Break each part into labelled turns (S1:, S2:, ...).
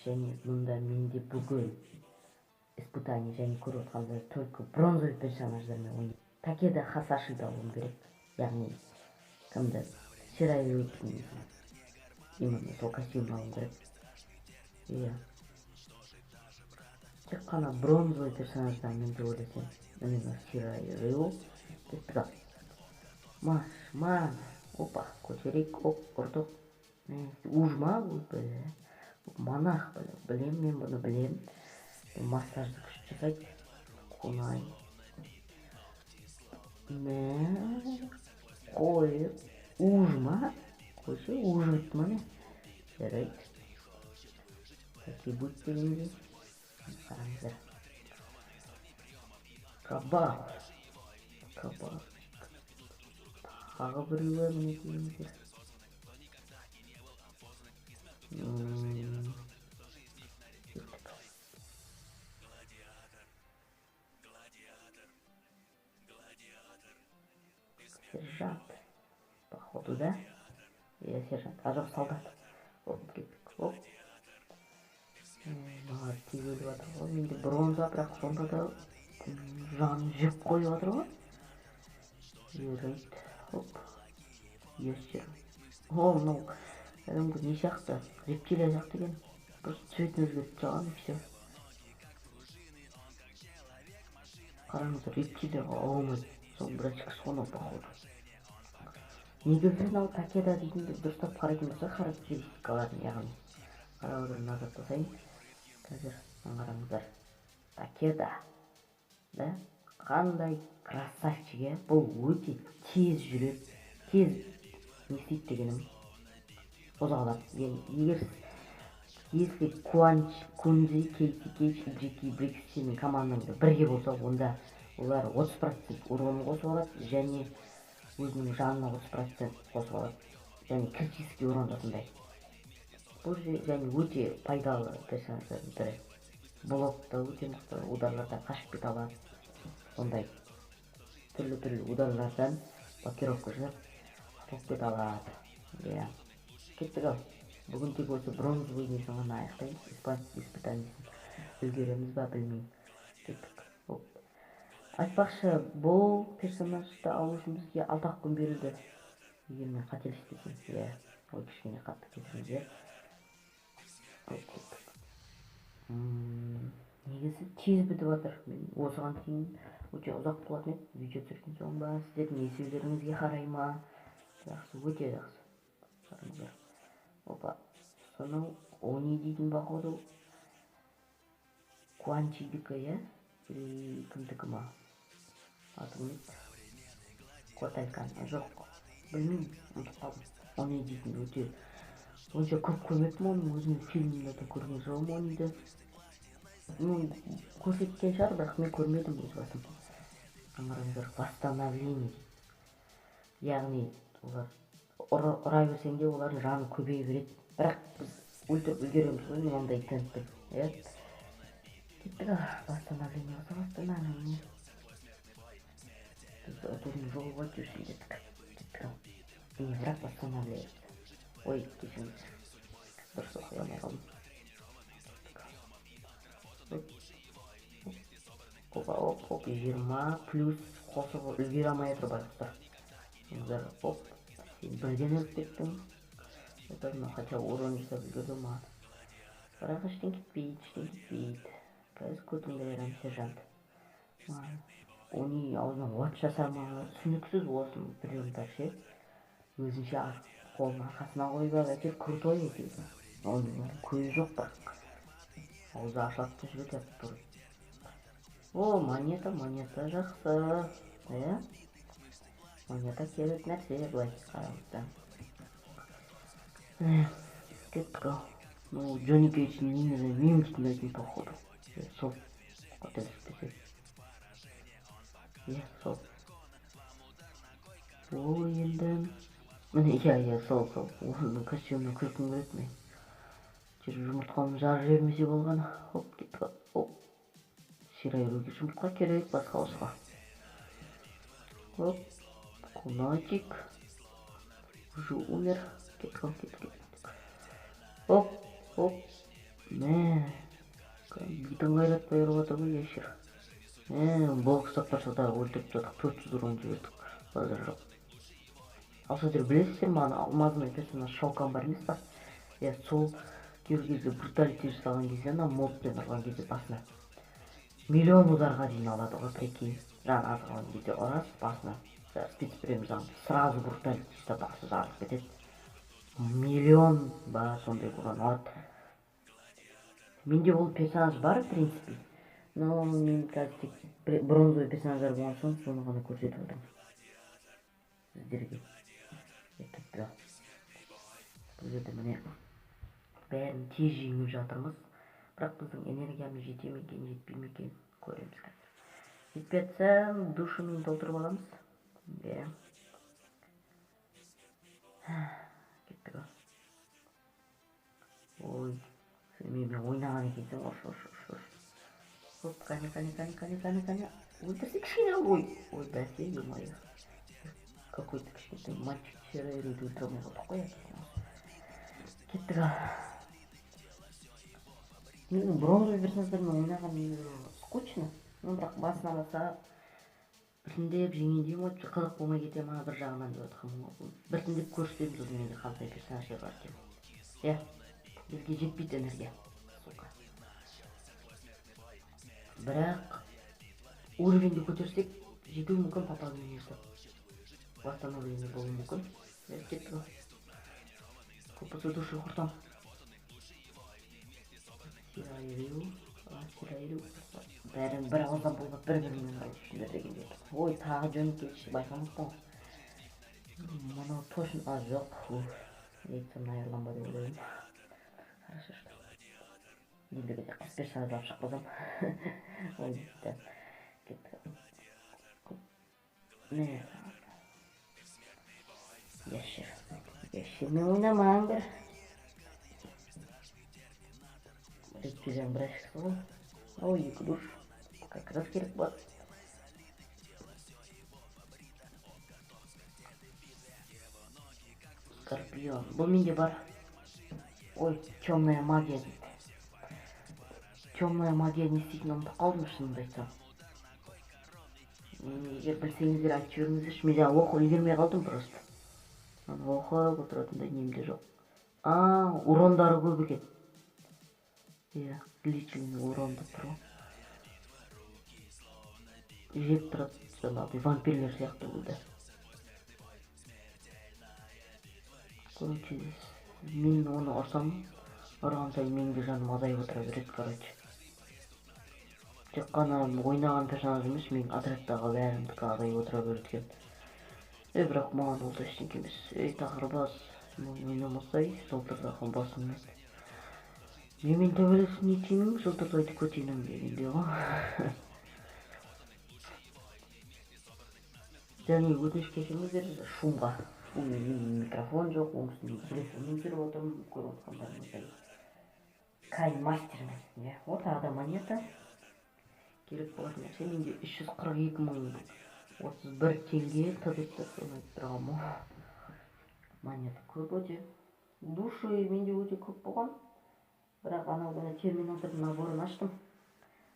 S1: Және мұнда менде бүгін испытание, және көріп отқандарыңыздай, только бронзовый персонаждармен ойнаймын. Такеда Хасашиді алуым керек, яғни кімді, Сирай, именно сол костюмін алуым керек. Иә, тек қана бронзовый персонаждармен деп ойласам, именно Сирай Рю. Кеттік ал, марш, марш! Опа, көтерейік. Оп, ұрдық. Ужма, бля, монах, бля, білем, мен бұны білем. Массажды күшті жасайды. Кунай мә, қойып ужма, қойшы, ужып бітті ма, не? Жарайды, так и будет дегендей. Қараңыздар, кабал, кабал, тағы біреуі, мінекейіңіздер. Кеттік. Сержант, походу, да? Иә, сержант, а жоқ, солдат. Оп, кеттік. Оп, маған тез өліп жатыр ғой. Менде бронза, бірақ сонда да жанын жеп қойып жатыр ғой. Жарайды. Оп, ящер. О, мынау кәдімгі не сияқты, рептилия сияқты екен, просто цветін өзгертіп тастаған, и все. Қараңыздар, рептилияға алмайды, соның братчикасы ғой мынау, походу. Негізі мынау Такеда дейтін, дұрыстап қарайтын болсақ характеристикаларын, яғни қарап отырып назар тастайын қазір. Қараңыздар, Такеда да қандай красавчик, иә. Бұл өте тез жүреді, тез не істейді дегенім, қозғалады. Егер, если Куанч, Кунзи, Кейси Кейдж и Джеки Брикс сенің командаңда бірге болса, онда олар 30% урон қосып алады және өзінің жанына 30% қосып алады және критический урон да сондай. Бұл және өте пайдалы персонаждардың бірі. Блок та өте мықты, ударлардан қашып кете алады, сондай түрлі түрлі ударлардан блокировка жасап құтылып кете алады. Иә, кеттік ау. Бүгін тек осы бронзовый несін ғана аяқтаймыз, испытаниесін үлгереміз ба, білмеймін. Кеттік. Оп, айтпақшы, бұл персонажды алу үшін бізге 6 ақ күн берілді, егер мен қателеспесем. Иә, ой, кішкене қатты, кешіріңіздер. Кеттік. Негізі тез бітіп жатыр. Мен осыған дейін өте ұзақ болатын еді видео түсірген соң ба, сіздердің есеулеріңізге қарай ма. Жақсы, өте жақсы. Қараңыздар, опа, сонау Они дейтін, походу Куанчидікі, иә, или кімдікі ма, аты кім еді, Коталькан, жоқ, білмеймін, ұмытып қалдым. Они дейтін өте онша көп көрмеппін, оның өзінің фильмінде де көрген жоқпын. Ониді, ну, көрсеткен шығар, бірақ мен көрмедім өз басым. Қараңыздар, восстановление дейді, яғни олар ұра берсең де, олардың жаны көбейе береді, бірақ біз өлтіріп үлгереміз ғой мынандай темппен. Иә, кеттік ал. Восстановление болса, восстановление. Бізді ұтудың жолы ғой, жүрсін. Кеттік, кеттік ал. Міне, враг восстанавливается. Ой, кешіріңіз, дұрыс оқи алмай қалдым. Опа, оп, оп, 20 плюс қосып үлгере алмай жатыр байғұстар. Оп, сен бірден өліп кеттің. Это мынау хотя бы урон жасап үлгерді маған, бірақ ештеңе кетпейді, ештеңе кетпейді. Қазір көтіңді айырамын, сержант. Они аузынан от жасар ма, түсініксіз осы приемдар ше. Өзінше қолын арқасына қойып алып, әйтеуір крутой әйтеуір. Оның көзі жоқ, бірақ аузы ашылады да жүреді тұр. О, монета, монета, жақсы, иә, монета керек нәрсе былай қарағанда. Кеттік ал. Ну, Джонни Кейдж именно мен тыңдайтын, походу сол, қателеспесем. Иә, сол. Ол енді міне, иә, сол, сол, оның костюмін күлкім келеді мен. Жұмыртқаны жарып жібермесе болғаны. Хоп, кеттік. Оп, Сирайруге жұмыртқа керек, басқа осыға. Оп, кунатик уже умер. Кеттік, кеттік, кеттік. Оп, оп. Мә, битін қайратпай ұрып жатыр ғой ящер. Мә, бокстап тұрса да өлтіріп тастадық, 400 урон жібердік. Базар жоқ. Ал сіздер білесіздер ме, ана алмазный персонаж Шаукан бар емес па? Иә, сол кейбір кезде бруталити жасаған кезде, ана мобпен ұрған кезде басына миллион ударға дейін алады ғой, прикинь. Жан аз қалған кезде ұрасыз басына, спецприем жасаған, сразу бруталити жасап басы жарылып кетеді. Миллион ба сондай урон алады. Менде ол персонаж бар, в принципе. Но мен қазір тек бронзовый персонаждар болған соң соны ғана көрсетіп отырмын сіздерге. Кетті. Бұл жерде міне бәрін тез жеңіп жатырмыз. Бірақ біздің энергиямыз жете ме екен, жетпей ме екен, көреміз қазір. Жетпей жатса, душымен толтырып аламыз. Иә. Кеттік ау. Ой, сен менімен ойнаған екенсің. Ұш, ұш, ұш, ұш. Хоп, қане, қане, қане, қане, қане, қане. Өлтірсе кішкене қалды. Ой, ой, бәсе, ё-моё. Какой-то кішкентай мальчик Сирайруді өлтіре алмай қалдық қой әкесін. Кеттік ау. Менің бронзовый персонаждармен ойнаған негізі скучно. Но бірақ басына бастап біртіндеп жеңгенде ме қызық болмай кете ма бір жағынан деп жатқанмын ғой. Біртіндеп көрсетемін сосын менде қандай персонаждар бар екенін. Иә, бізге жетпейді энергия. Сука. Бірақ уровеньді көтерсек жетуі мүмкін, пополнение жасап. Восстановление болуы мүмкін. Иә, кеттік ау. Көп болса душу құртамын. Сирайрю, Сирайрю. Бәрін бір ауыздан болып бір-бірімен айтып дегенде. Ой, тағы жөніп кетші, байқамаппын ғой. Мынау точно, а, жоқ. Уф, яйцам айырылған ба деп ойлаймын. Хорошо, что. Ендігі де қыз персонаж алып шықпасам. Ой, да. Кеттік. Міне. Ящер. Ящермен ойнамаңдар. Рептилияның бір ашықсы ғой. Ой, екі душ. Как раз керек болады. Скорпион. Бұл менде бар. Ой, темная магия дейді. Темная магия не істейтінін ұмытып қалдым, шынымды айтсам. Мен егер білсеңіздер айтып жіберіңіздерші. Мен жаңа оқып үлгермей қалдым просто. Аны оқып отыратындай нем де жоқ. А, урондары көп екен. Иә, длительный урон деп тұр ғой. Жеп тұрады жаңағыдай вампирлер сияқты бұл да. Короче, мен оны ұрсам, ұрған сайын менің де жаным азайып отыра береді, короче. Тек қана ойнаған персонаж емес, менің отрядтағы бәрімдікі азайып отыра береді екен. Бірақ маған ол да ештеңке емес. Ей, тақырбас, ойнамасай, жылтырдаған басыңмен. Менімен төбелесіп не етемін, жылтырдайды көтенің дегендей ғой. Және өтініш кешіріңіздер шумға. Менде микрофон жоқ, оның үстіне телефонмен жүріп отырмын, көріп отырғандарыңыздай. Кай мастермен, иә. О, тағы да монета. Керек болатын нәрсе. Менде үш жүз қырық екі мың отыз бір теңге тыдып тұр, соны айтып тұрғаным ғой. Монета көп өте. Души менде өте көп болған. Бірақ анау күні Терминатордың наборын аштым.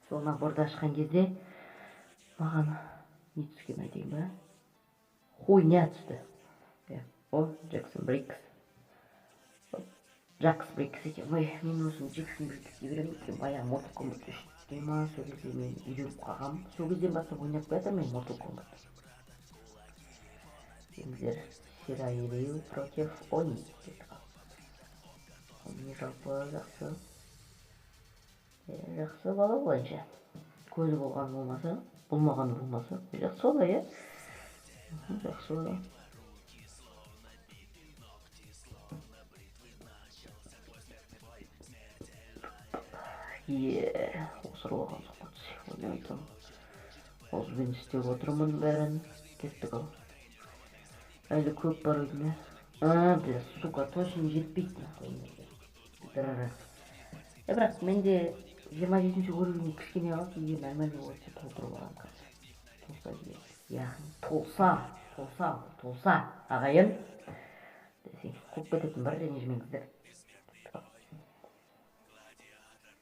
S1: Сол наборды ашқан кезде маған не түскен айтайын ба? Хуйня түсті. Иә, о, Джексон Брикс. Джакс Брикс екен. Ой, мен осыны Джексон Брикс дей беремін екен. Баяғы Mortal Kombat үште ма, сол кезде мен үйреніп қалғанмын. Сол кезден бастап ойнап келе жатырмын мен Mortal Kombat. Сендер Сирайрю против Они деді. Они жалпы жақсы. Жақсы бала былайынша. Көзі болған болмаса, болмағаны болмаса, жақсы бала, иә? Жақсы бала. Е, осырып алған соң ғой, мен айтамын. Ауызбен істеп отырмын бәрін. Кеттік ау. Әлі көп бар өзіме. А, бля, сука, точно жетпейді нахуй энергия. Бірақ менде жиырма жетінші уровень кішкене қалды, егер нормальный болса толтырып аламын қазір. Толса егер. Яғни толса, толса, толса, ағайын. Десең, қуып кететін бар, ренжімеңіздер.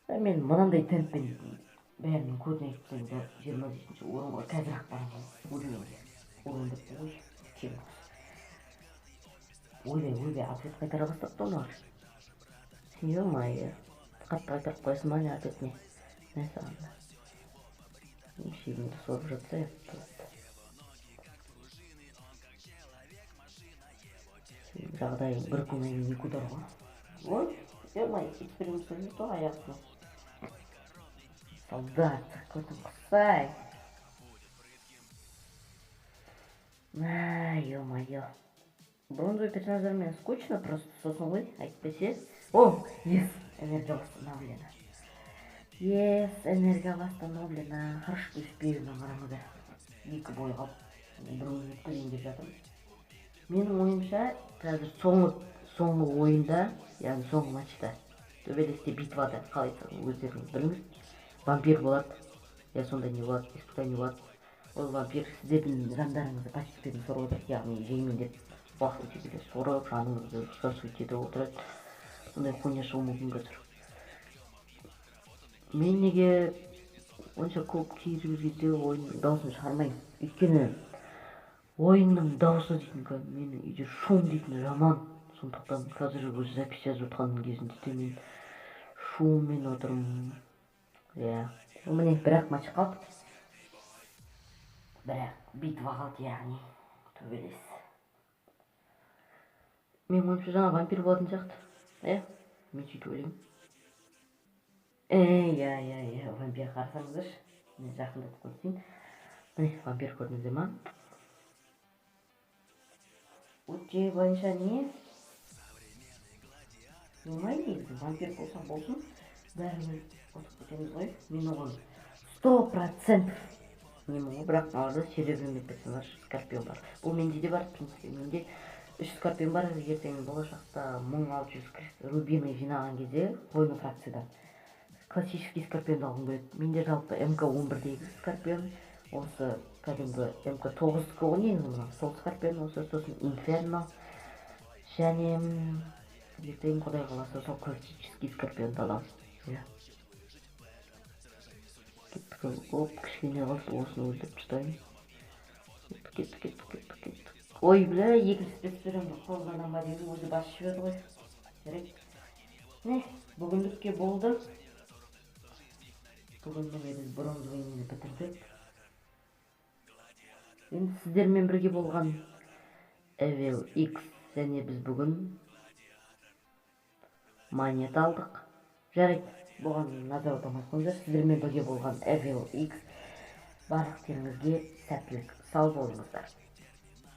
S1: Мен мынандай темппен бәрінің көзіне айтсам да 27-ші орынға қазір ақ барамын. Уровеньге. Орын деп ой, кем. Ойбай, ойбай, ответ қайтара бастапты олар. Ё-моё. Қатты қайтарып қоясың ба не ответіне? Мә саған да. Шегіңді сорып жатса, епті. Сенің жағдайың бір күннен екі удар ғой. Ой, ё-моё, эксперимент жасап аяғына. Солдат, көтін құсай. Мә, ё-моё. Бронзовый персонаждармен скучно просто сосын ғой, әйтпесе. О, ес, энергия восстановлена. Ес, энергия восстановлена. Хорошо, успею на қараңыздар. 2 бой қалып, бір ойын өткізейін деп жатырмын. Менің ойымша, қазір соңғы ойында, яғни соңғы матчта, төбелесте, битвада, қалай айтсам, өздеріңіз біліңіз, вампир болады. Я сондай не болады, испытание болады. Ол вампир сіздердің жандарыңызды пассивтерін сорып отырады, яғни жеймін деп уақыт өте келе сорып, жаныңызды всасывать етіп отырады. Сондай хуйня шығуы мүмкін қазір. Мен неге онша көп кейбір кезде ойынның дауысын шығармаймын? Өйткені ойынның дауысы дейтін кәдімгі менің үйде шум дейтін жаман. Сондықтан қазір өзі запись жазып жатқан кезінде де мен шуммен отырмын. Иә. Міне бір-ақ матч қалды. Бірақ битва қалды, яғни төбелес. Менің ойымша жаңа вампир болатын сияқты. Иә, мен сөйтіп ойлаймын. Иә, иә, иә, вампир қарасаңыздаршы. Мен жақындатып көрсетейін. Міне, вампир көрдіңіздер ма? Өте бойынша не? Оңай негізі, вампир болса болсын, бәрібір ұтып кетеміз ғой. Мен оған 100% немін ғой, бірақ мыналарда серебряный персонаж Скорпион бар. Бұл менде де бар, в принципе, менде 3 Скорпион бар. Ертең болашақта 1600 рубины жинаған кезде война фракциядан классический Скорпионды алғым келеді. Менде жалпы МК он бірдегі Скорпион, осы кәдімгі МК тоғыздікі ғой негізі мына, сол Скорпион осы, сосын Инферно, және ертең Құдай қаласа сол классический Скорпионды аламын. Иә. Кеттік, оп, кішкене қалды, осыны өлтіріп тастайын. Кеттік, кеттік, кеттік, кеттік, кеттік. Ой, бля, екінші спецперімді қолданамын ба дедім, өзі басып жіберді ғой. Жарайды. Не, бүгіндікке болды. Бүгін міне біз бронзовый нені бітірдік. Енді сіздермен бірге болған Evil X, және біз бүгін монета алдық. Жарайды, бұған назар аудармай қойыңыздар. Сіздермен бірге болған Evil X. Барлықтарыңызге сәттілік, сау болыңыздар.